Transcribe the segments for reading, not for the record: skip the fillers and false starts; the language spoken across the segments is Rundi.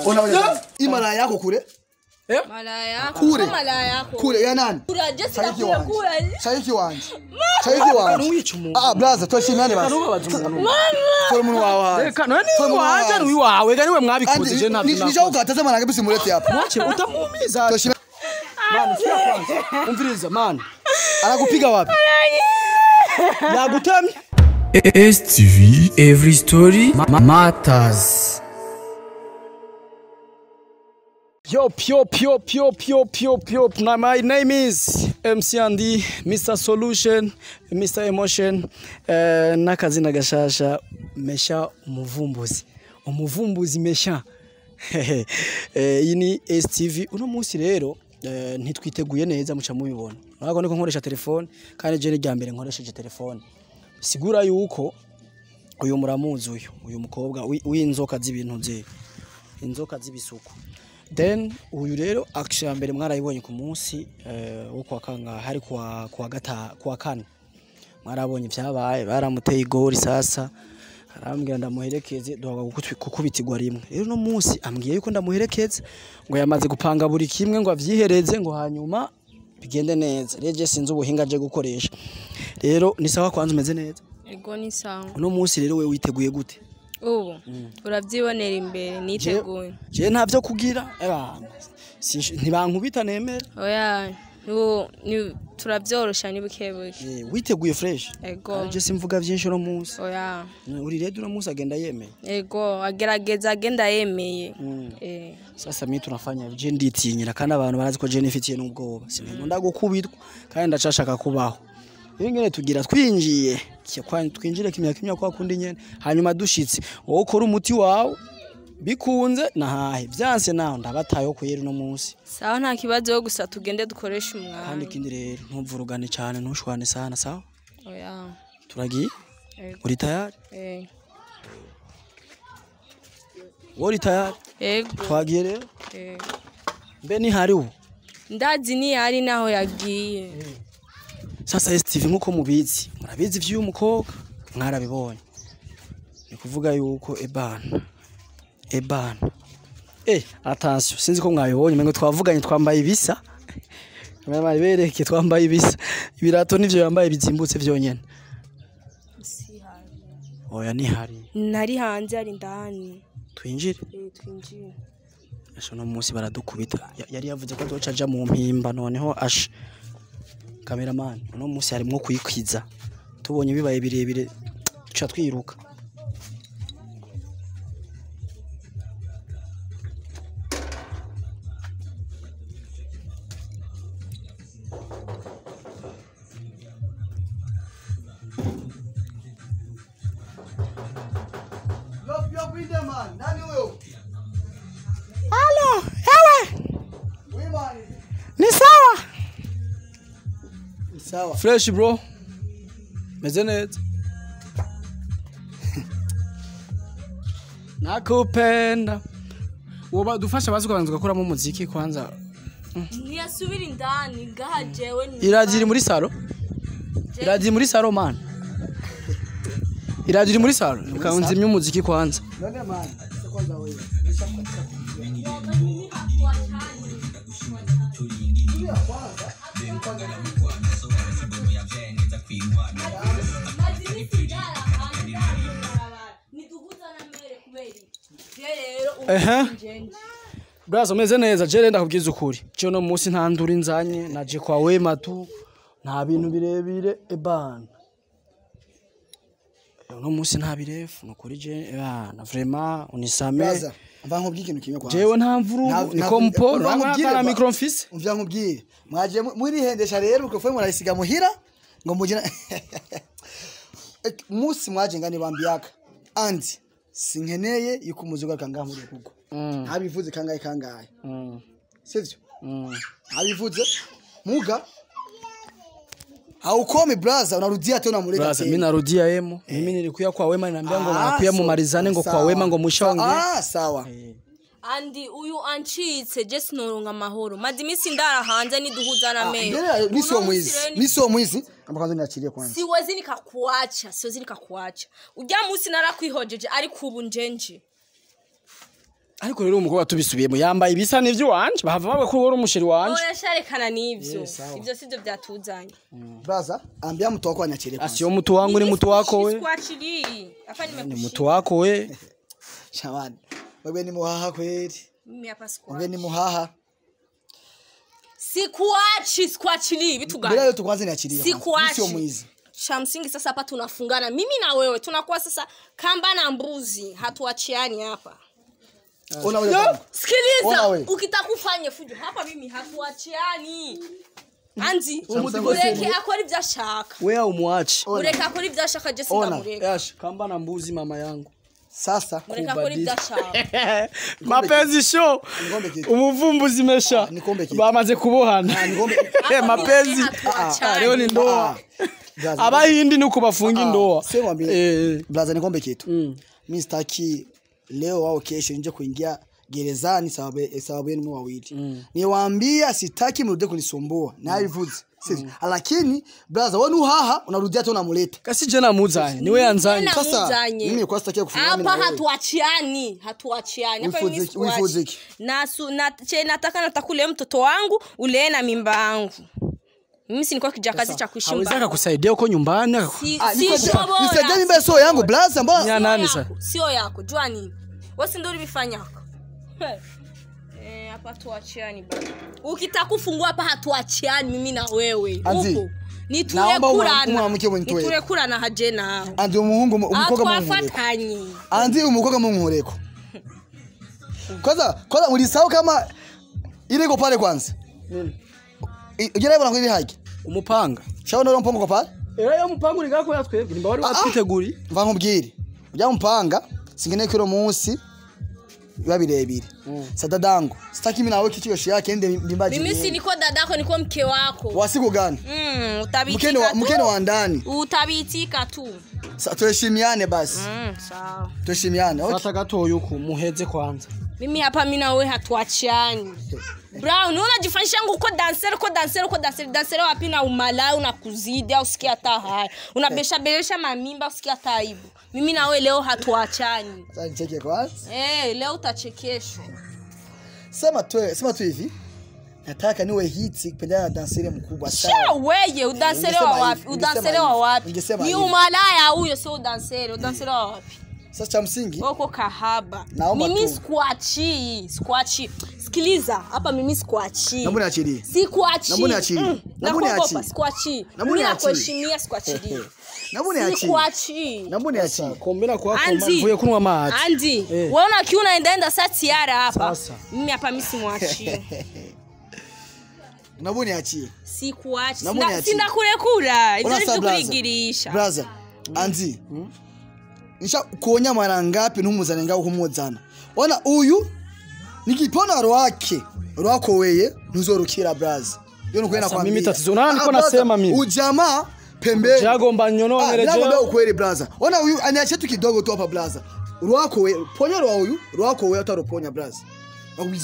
Ona imara yako kure. Malaya. Kure. Malaya yako. Kure ya nani? Kura je Shariki sinakura wanje. kura. Shariki wanje. Shariki wanje. Ah blaza twashimane basi. Mama. Tora umuntu wawe. Reka none ni wanje ni wawe gani we mwabikoze je ntabyo. Nisha ukataza mara kabisa murete hapa. Mwache utamuumiza. Twashimane. Mani sikia kwanza. Umviriza mani. Anakupiga wapi? Yagutemye. STV Every Story Matters. Yo, yo, yo, yo, yo, yo, yo. Now my name is MC Andy, Mr. Solution, Mr. Emotion, n'akazina gashasha Mesha umuvumbuzi. Umuvumbuzi Mesha. Iyi ni STV. Uno munsi rero ntitwiteguye neza muca mubibona. Ntabwo niko nkoresha telefone kandi je ni rya mbere nkoresheje telefone. Sigura yuko uyu muramuzi uyu mukobwa w'inzoka z'ibintu bye. Inzoka z'ibisuku. Then uyu rero action ya mbere mwarayibonye ku munsi wo kwa kanga hari kwa gata kwa kane mwarabonye byabaye baramuteye igori sasa arambwira ndamuherekeze duhaga kukubitirwa rimwe rero no munsi ambwiye yuko ndamuherekeze ngo yamaze gupanga buri kimwe ngo avyihereze ngo hanyuma bigende neza rero je sinzi ubuhinga je gukoresha rero ni sawa kwanza umeze neza. Ego ni sawa. Uno munsi rero we witeguye gute? Ubu urabyibonera imbere niteguye. Je ntavyo kugira ebana ntibankubita nemera. Oya ni turavyorosha ni buke buke. Witeguye fresh. Ego. Je simvuga vyinshi no munsi. Oya. Uri ready no munsi agenda yemeye. Ego agerageza agenda yemeye. Sasa mimi tunafanya je nditinyira kandi abantu barazi ko je nifitiye n'ubwoba. Sinkunda gukubitwa kandi ndacashaka kubaho. Ingene tugira twinjiye twinjire kimya kimya kwa kundi nyene hanyuma dushitse wowe ukora umuti wawe bikunze nahahe vyanse naho ndabatayo kwera no munsi. Sawa nta kibazo gusa tugende dukoresha umwanya. Kandi ikindi rero ntuvurugane cyane ntushwane sana sawa? Oya. Turagiye? Uri tayari? Eh. Uri tayari? Yego. Twagiye rero? Eh. Mbe ni hari ubu? Ndazi ni hari naho yagiye. Sasa STV nkuko mubizi murabizi vy'uyu mukobwa mwarabibonye ni kuvuga yuko ebana attention sinzi ko mwabibonye mengo twavuganye twambaye ibisa kamera bereke twambaye ibisa ibirato nivyo yambaye bizimbutse vyonyene. Oya ni hari nari hanze ari ndani twinjire twinjire asho no munsi baradukubita yari yavuze ko azoca aja mu mpimba noneho asha cameraman uno munsi harimo kuyikwiza tubonye bibaye birebire tuca twiruka. Halo, ewe. Ni sawa? Sawa. Fresh bro. Meze neza. Nakupenda. Woba dufasha bazi kubanza gukuramo umuziki kwanza. Ntiyasubira indani ngaha jewe ni. Iradiri muri salo? Iradiri muri salo man. Iradiri muri salo. Ukanzimya umuziki kwanza. None man, kwanza wewe. Brazo meze neza je ndakubwiza ukuri. Je no munsi nta nduri nzanye naje kwa Wema tu nta bintu birebire ebana. No munsi nta birefu nukuri je ebana vraiment unisame. Braza mva nkubwiye ikintu kimwe kwanza. Jewe nta mvuru niko mporo nta micro mfise. Mvya nkubwiye mwaje murihendesha rero microphone murayisiga muhira ngo mugina munsi mwaje ngani bambiyaka andi sinkeneye yuko umuzuga kangaha muri kugo. Ntabivuze kangahe kangahe. Sivyo? Ntabivuze muga haukomi braza unarudia tena unamuleta. Braza mimi narudia yemo. Mimi nilikuya kwa Wema ninaambia ngo nakuya mumalizane ngo kwa Wema ngo mushonge. Ah sawa. Andi uyu ancitse je sinoronka amahoro. Maze imisi ndara hanze niduhuza na meme. Mimi sio mwizi. Amba kwanza niachilie kwanza. Siwezi nikakuacha, siwezi nikakuacha. Ujya munsi narakwihojeje ariko ubu njenje. Ariko rero umukobwa tubisubiyemo yambaye ibisa n'ivyo wanje bahava bavuga ko uri umusheri wanje. Oya sharekana n'ivyo. Ivyo sivyo byatuzanye. Brother, ambia mtu wako anyachilie kwanza. Sio mtu wangu, ni mtu wako we. Sikuachilii. Hapa Ni mtu wako we. Shamani. Wewe ni muhaha kweli. Mimi hapa sikuachi. Wewe ni muhaha. Sikuachi, sikuachilii vitu gani? Bila yote kwanza niachilie. Sikuachi. Sio mwizi. Cha msingi sasa hapa tunafungana mimi na wewe, tunakuwa sasa kamba na mbuzi, hatuachiani hapa. Ona wewe. Sikiliza, ukitaka ufanye fujo hapa mimi hatuachiani. Anzi, ureke akora ibyo ashaka. Wewe umwache. Ureke akora ibyo ashaka je sindamureka. Yash, kamba na mbuzi mama yangu. Sasa mureka akora ibyo ashaka. Mapenzi show. Umuvumbuzi mesha. Bamaze kubohana. Mapenzi. Leo ni ndoa. Abahindi nuko bafunga indoa. Sema mbili. Brother, nikombe kitu. Mimi sitaki leo au kesho nje kuingia gerezani sababu yenu wawili. Niwaambia sitaki mrudie kunisumbua. Na hivuzi. Lakini brother, wewe nuhaha unarudia tena unamuleta. Kasi je namuzanye. Ni wewe anzanye. Sasa mimi kwa sitaki kufunga mimi. Hapa hatuachiani, hatuachiani. Hapa mimi sikuachi. Na che nataka natakule mtoto wangu, ulee na mimba yangu. Mimi si nilikuwa kijakazi cha kuishi mbali. Hawezi akakusaidia huko nyumbani. Nisaidie mimba sio yangu brother, mbona? Ni nani sasa? Sio yako, jua nini? Wewe si ndio ulifanyaka. Hapa tuachiani baba. Ukitaka kufungua hapa hatuachiani mimi na wewe. Upo. Ni turekurana. Ni turekurana haje nawe. Andi umuhungu umukobwa munkureko. Andi umukobwa munkureko. Kwanza ulisahau kama ile iko pale kwanza. Nini? Ugera ibona ko iri haki. Umupanga. Shaona uri umupanga pale? Era yo mupanga uri ngako yatwebwe nimba wari watwiteguri. Mva nkubwire. Ujya mupanga singeneye kiro munsi biba birebire. Sasa dadangu, sitaki mimi nawe kitu yoshi yake ende ndimbaje. Mimi si niko dadako, niko mke wako. Wasiku gani? Utabitika. Mkeni wa ndani. Utabitika tu. Sasa tuheshimiane basi. Sawa. Tuheshimiane. Okay. Fata gatoyo uko muheze kwanza. Mimi hapa mimi na wewe hatuachiani. Brown, unajifanyisha uko dancer, uko dancer, uko dancer, dancer wapi na umalaya unakuzidi au sikia hata haya. Unabesha belesha mamimba usikia hata aibu. Mimi na wewe leo hatuachani. Sasa nicheke kwanza. Leo utachekeshwa. Sema tu hivi. Nataka niwe hiti kupendana na dansere mkubwa sana. Sha wewe udansere wa wapi? Udansere wa wapi? Ni umalaya huyo, sio udansere, udansere wa wapi? Sasa cha msingi uko kahaba. Mimi sikuachi, sikuachi. Sikiliza, hapa mimi sikuachi. Naomba niachilie. Sikuachi. Naomba niachilie. Naomba niachilie. Sikuachi. Mimi nakuheshimia, sikuachilie. Naomba niachilie. Sikuachi. Naomba niachilie. Kombela kwako mvuye kunwa amazi. Andi, wewe unakiuna endaenda saa tiara hapa. Mimi hapa mimi simwachi. Naomba niachilie. Sikuachi. Sina kurekura. Ivyo nivyo kurigirisha. Brother, Andi. Nisha kuonya mara ngapi ntumuzane ngaho kumuzana. Ona uyu nikipona rwake rwako weye ntuzorukira brother. Yo nukwenda kwambia. Mimi tatizo nani niko nasema mimi. Ujamaa pembeni. Jagomba nyonongereje. Nakwambia ukweli brother. Ona uyu aniache tu kidogo tu hapa brother. Rwako weye ponya rwa uyu rwako weye ataroponya brother.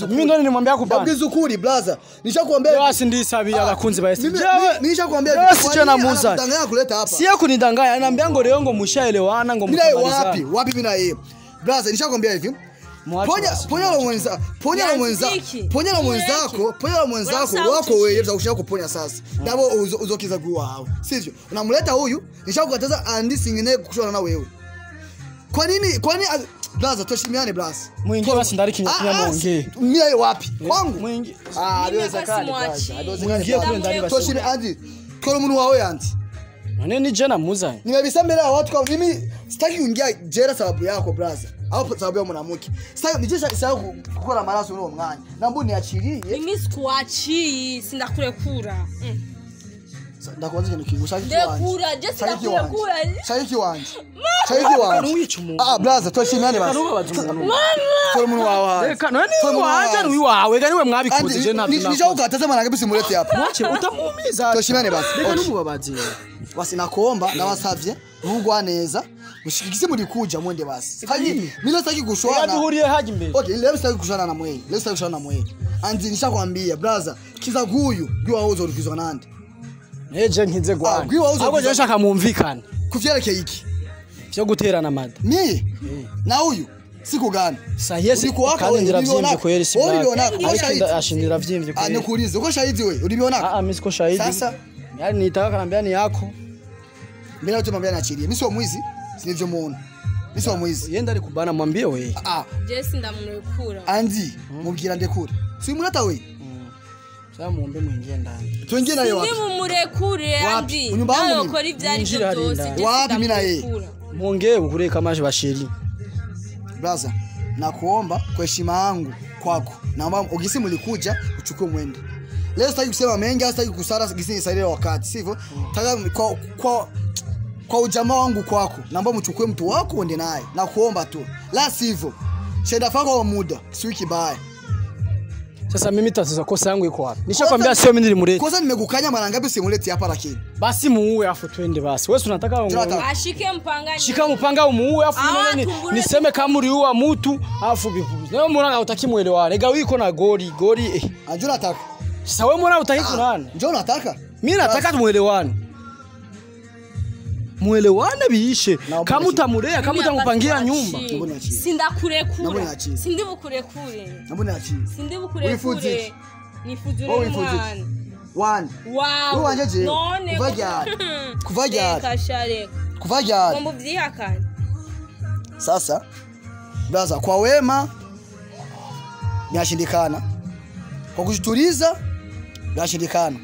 Mimi ndo nilimwambia kupana. Nakubwiza ukuri brother. Nishakwambia. Leo sindisabiye abakunzi ba STV. Nishakwambia. Leo sicho namuza. Anadanganya kuleta hapa. Siye kunidanganya, ananiambia ngo leo ngo mushaelewana ngo mkamalizana. Wapi? Wapi mimi na yeye? Brother, nishakwambia hivi. Ponya la mwenza, ponya la mwenza, ponya la mwenzako, ponya la mwenzako wako wewe za kushaka kuponya sasa. Ndabo uzokiza guwa hao. Sivyo? Unamleta huyu, nishakukataza andi singine kushona na wewe. Kwa nini brother toshimiane brother. Mwingi basi ndari kinya mwongee. Mimi yeye wapi? Kwangu. Mwingi. Haiwezekani. Mwingi kule ndani basi. Toshimi andi. Kwa munu wawe andi. Nani ni jana muza? Nimebisa mbele ya watu kwa mimi sitaki kuingia jela sababu yako brother. Au sababu ya mwanamke. Sasa nijesha sasa kukora maraso uno mwanya. Nambu niachilie. Mimi sikuachii, sindakurekura. Ndakuanza kintu kingu shaki kiwanje. Ndekura, je sindakurekura. Shaki kiwanje. Shaki kiwanje. Brother toshimiane basi. Mama. Kwa munu wawe. Reka nani waje ni wawe gani we mwabikoze je ntabyo. Nisha ukataza mara ngapi simulete hapa. Mwache utamuumiza. Toshimiane basi. Reka numubabaze. Basi nakuomba ndabasavye mugwa neza mushikikise muri kuja mwende basi. Sitaki mimi sitaki kushwana. Duhuriye haji mbere. Okay, leo sitaki kushwana na mwe. Leo sitaki kushwana na mwe. Anzi nishakwambia brother, kiza guyu gwa uzo rukizwa nande. Eje nkize gwa. Ahubwo je shaka mumvikana. Kuvyerekeye iki? Vyo guterana mada. Mi? Na huyu? Siku gani? Sasa Ulikuwaka wewe ndiravyimvye kweli si Uliona ariko ashindira vyimvye kweli. Nikuulize uko shahidi wewe? Uliona? Ah mimi siko shahidi. Sasa yani nitaka kanambia ni yako. Mimi nacho mwambia naachilie. Mimi sio mwizi, sinivyo muona. Mimi sio mwizi. Yenda ari kubana mwambie wewe. Ah, Jesse ndamrekura. Andi mubwira ndekure. Si muleta wewe. Sasa muombe muingie ndani. Tuingie naye wapi? Ndi mumurekure Andi. Nyumba yangu. Ukora ibyo ari byo byose. Wapi mimi na yeye? Muongee ukure kama bashiri. Brother, nakuomba kwa heshima yangu kwako. Naomba ugisi mlikuja uchukue mwende. Leo sitaki kusema mengi, sitaki kusara gisi nisaidie wakati, sivyo? Taka kwa ujamaa wangu kwako. Naomba mchukue mtu wako uende naye. Nakuomba tu. La sivyo, shenda fako kwa muda, si wiki baya. Sasa mimi tatizo kosa yangu iko wapi? Nishakwambia sio mimi nilimleta. Kosa nimekukanya mara ngapi usimlete hapa lakini? Basi muue afu twende basi. Wewe unataka ashike mpanga. Shika mpanga umuue afu nini niseme kama uliua mtu afu bivuze. Wewe mbona hutaki muelewane? Ega wiko na gori gori. Anjo nataka. Sasa wewe mbona hutaki kunani? Njoo nataka. Mimi nataka tumuelewane. Muelewane biishe. Kama utamulea, kama utamupangia nyumba. Sindakurekura. Sindibukurekure. Sindibukurekure. Nifuzure mwana. One. Wow. Wewe wanje none. Kuva ryari. Kashareka. Kuva ryari. Ngomba uvyihakane. Sasa brother, kwa wema byashindikana. Kwa kujituliza byashindikana.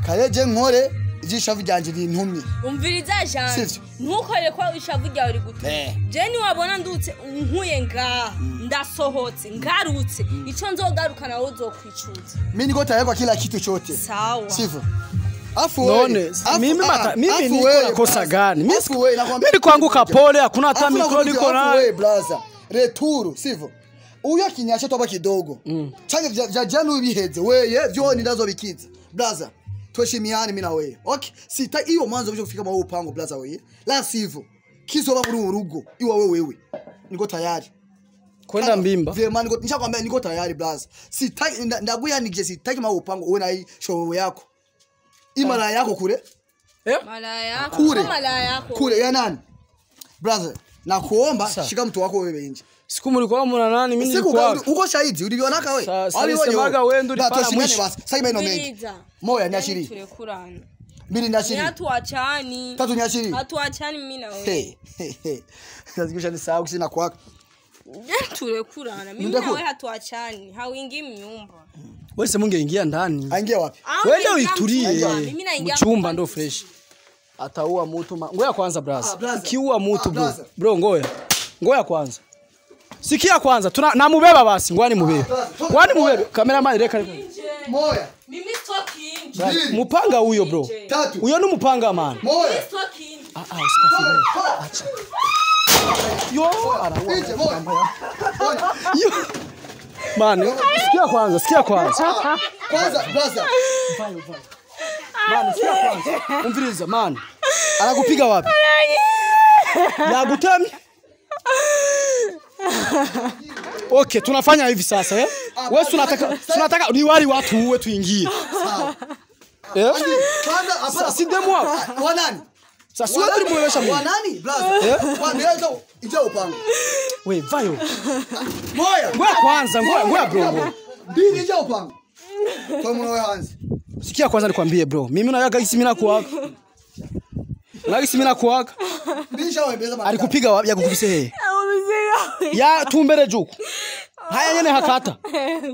Kareje nkore ijishavu ryanje rintumye. Umviriza Jean. Ntukore ko ishavu ryawe rigutumye. Je ni wabona ndutse nkuye nga ndasohotse ngarutse ico nzogaruka nawe uzokwicuza. Mimi niko tayari kwa kila kitu chote. Sawa. Sivyo? Afu wewe. None mimi mata mimi niko na kosa gani? Mimi mimi kuanguka pole hakuna hata mikro niko nayo. Wewe brother, returu sivyo? Uyo kinyasha toba kidogo. Change vya jana biheze. Wewe vyo ndazo bikiza. Brother, tuheshimiane mimi na wewe. Okay? Sita hiyo mwanzo mwisho kufika mwa upango brother wewe. La sivyo. Kizoba muri urugo iwa wewe wewe. Niko tayari. Kwenda mbimba. Vyema niko nishakwambia niko tayari brother. Sitaki ndaguya nije sitaki mwa upango wewe na hii show yako. Imara yako kule. Eh? Mara yako. Kule. Mara yako. Kule ya nani? Brother, nakuomba shika mtu wako wewe nje. Siku mlikuwa mna nani mimi nilikuwa. Uko shahidi ulivionaka wewe. Alisemaga wewe ndio ulipana mwisho. Basi. Sasa maneno mengi. Moja ni ashirini. Mbili ni ashirini. Hatuachani. Tatu ni ashirini. Hatuachani mimi na wewe. Lazima nisahau kusina kwako. Turekurana. Mimi na wewe hatuachani. Hauingii mnyumba. Wewe sema ungeingia ndani. Aingia wapi? Wewe ndio uitulie. Mchumba ndio fresh. Ataua mtu. Ngoja kwanza brother. Ukiua mtu bro. Bro ngoja. Ngoja kwanza. Sikia kwanza. Tuna namubeba basi. Ngoja nimubebe. Ngoja nimubebe. Cameraman reka. Moja. Mimi sitoki nje. Mupanga huyo bro. Tatu. Huyo ni mupanga man. Moja. Mimi sitoki nje. Ah ah usikafiri. Acha. Yo anaua. Yo. Man, sikia kwanza, sikia kwanza. Kwanza brother. Man, sikia kwanza. Umviriza man. Anakupiga wapi? Yagutemi. Okay, tunafanya hivi sasa eh? Wewe tunataka ni wali watu uwe tuingie. Sawa. Eh? Kwanza hapana si demo wa nani? Sasa wewe ulimuelewesha mimi. Wa nani brother? Kwa nini ndio upango? Wewe vayo. Moja. Ngoja kwanza, ngoja bro. Mbili ndio upango. Kwa mwana wewe anze. Sikia kwanza nikwambie bro. Mimi na yaga isi mimi nakuaka. Nagisi mimi nakuaka. Alikupiga wapi yakukubise yeye? Ya tumbere juku. Haya nyene hakata.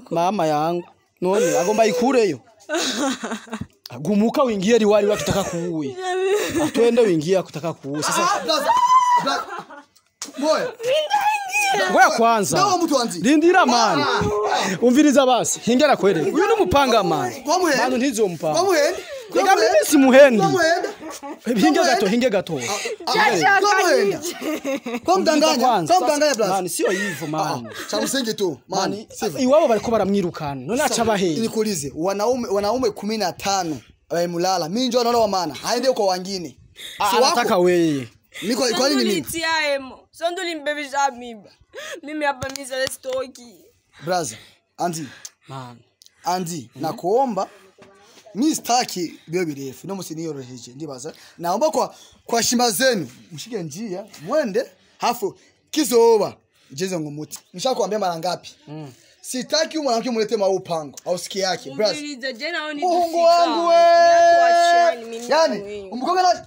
Mama yangu. None agomba ikureyo. Gumuka uingie liwali wakitaka kuue. Atwende uingie akutaka kuue. Sasa Moya. Ngoja kwanza. Ndio mtu anzi. Lindira man. Umviriza basi. Hingera kwere. Uyu ni mupanga man. Manu ntizo mupanga. Kwa muhende. Reka mimi si muhendi. Kwa muhende. Hinge gato, hinge gato. Kwa muhende. Kwa mdanganya. Kwa mdanganya brother. Man sio hivyo man. Cha msingi tu man. Iwabo bariko baramwirukana. None acha bahe. Nikuulize, wanaume 15 wamemlala. Mimi ndio naona wa maana. Haende kwa wengine. Si wako wewe. Niko kwa nini mimi? Sio ndo nimbebisha mimba. Mimi hapa mimi sasa sitoki. Brother, Andy. Man. Andy, nakuomba mimi sitaki bio birefu. No msiniyoroheje. Ndibaza. Naomba kwa shima zenu mshike njia, mwende hafu kizoba. Jeze ngo muti. Nishakwambia mara ngapi? Sitaki huyu mwanamke mulete maupango au siki yake. Brother. Umviriza je nawe ni Muhungu wangu we. Yani umukobwa na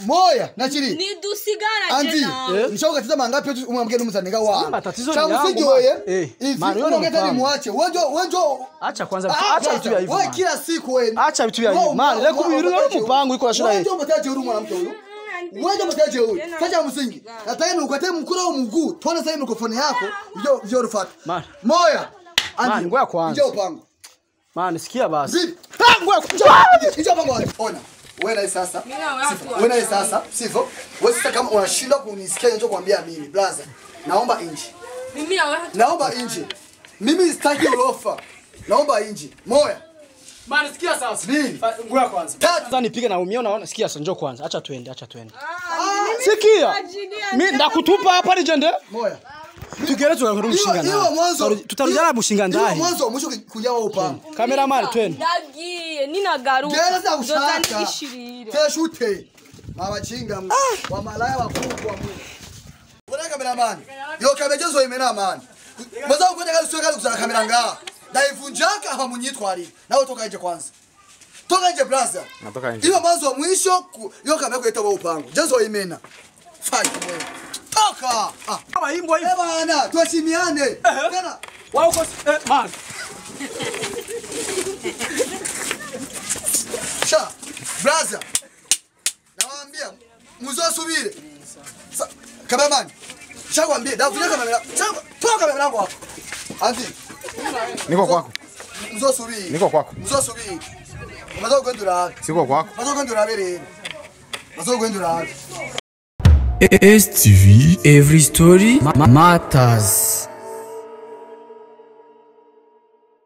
moya nachiri. Nidusigana je Anti, nawe. nishakukatiza mara ngapi umwambie n'umuzanega wa. Matatizo ni yangu. Cha oye. Hivi unongeta ni muache. Wenjo Acha kwanza acha vitu vya hivyo. Wewe kila siku wewe. Acha vitu vya hivyo. Man, leo kubiru mpango iko ashira. Wewe ndio mtaje huyu mwanamke huyu. Wewe mtaje huyu. Sasa msingi. Nataka nikukate mkura wa mguu. Tuone sasa mikrofoni yako ndio rufuata. Moya. Andi, ngoja kwanza. Njoo pango. Man, sikia basi. Ngoja. Njoo pango. Ona. Wewe na sasa. Wewe na sasa, sivyo? Wewe sasa kama unashindwa kunisikia njoo kuambia mimi, brother. Naomba inji. Mimi na wewe. Naomba inji. Mimi sitaki urofa. Naomba inji. Moya. Man, sikia sasa. Ngoja kwanza. Sasa nipige na umio naona sikia sasa njoo kwanza. Acha twende, acha twende. Sikia. Mimi ndakutupa hapa nijende. Moya. Tugere tukarudi Iwe mwanzo. Tutarujana bushinga ndani. Iwe mwanzo mwisho kujawa upango. Cameraman twende. Ndagiye ninagaruka. Gereza ushaka. Teshute. Mabachinga wa malaya wakubwa mu. Bora cameraman. Yo kabejezo imena man. Mwanzo kwenda kazi sio kazi kuzana kamera nga. Ndaivunjaka hapa munyitwari. Nawe toka nje kwanza. Toka nje brother. Natoka nje. Iwe mwanzo mwisho yo kamera kuleta upango. Jezo imena. Fuck wewe. Toka. Ah. Kama imbwa hivi. Eh bana, tuheshimiane. Tena. Wao uko man. Sha. Brother. Nawaambia mzosubiri. Cameraman. Shakwambia, ndavuja kamera. Toka kamera yangu hapo. Anti. Niko kwako. Mzosubiri. Niko kwako. Mzosubiri. Mazo kwendura. Siko kwako. Mazo kwendura bere. Mazo kwendura. STV Every Story Matters.